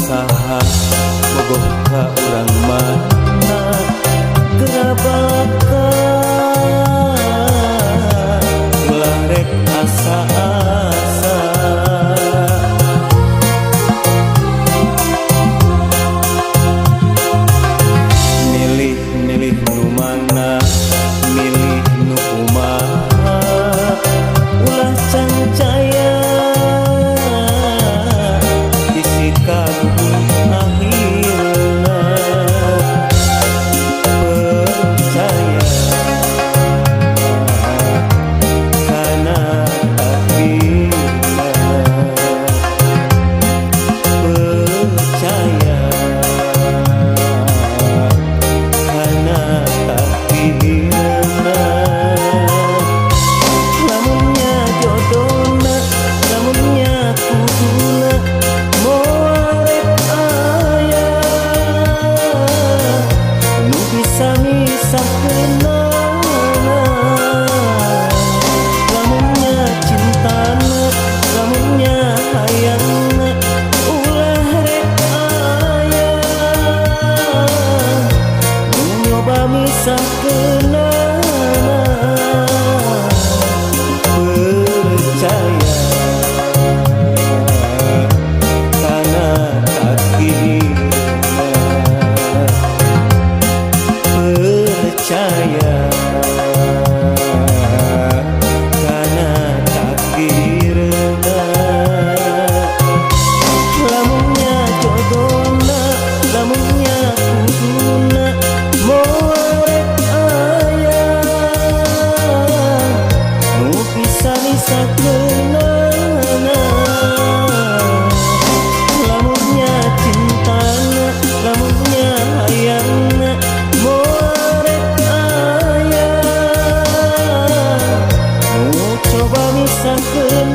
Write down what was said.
Saha bogoh ka urang mana geura balaka ulah rek asa-asa. Milih-milih nu mana, milih nu kumaha, ulah cangcaya bisi kagugu akhirna. Percaya kana takdirna, percaya kana takdirna. Lamunnya jodona, lamunnya kuduna, moal rek aya nu bisa misahkeunana. Lamunnya cintana, lamunnya hayangna, ulah rek aya nu nyoba misahkeunana. Percaya kana takdirna, percaya kana takdirna. Lamunnya jodona, lamunnya kuduna, moal rek aya nu bisa misahkeunana. Lamunnya cintana, lamunnya hayangna, moal rek aya nu coba misahkeunana.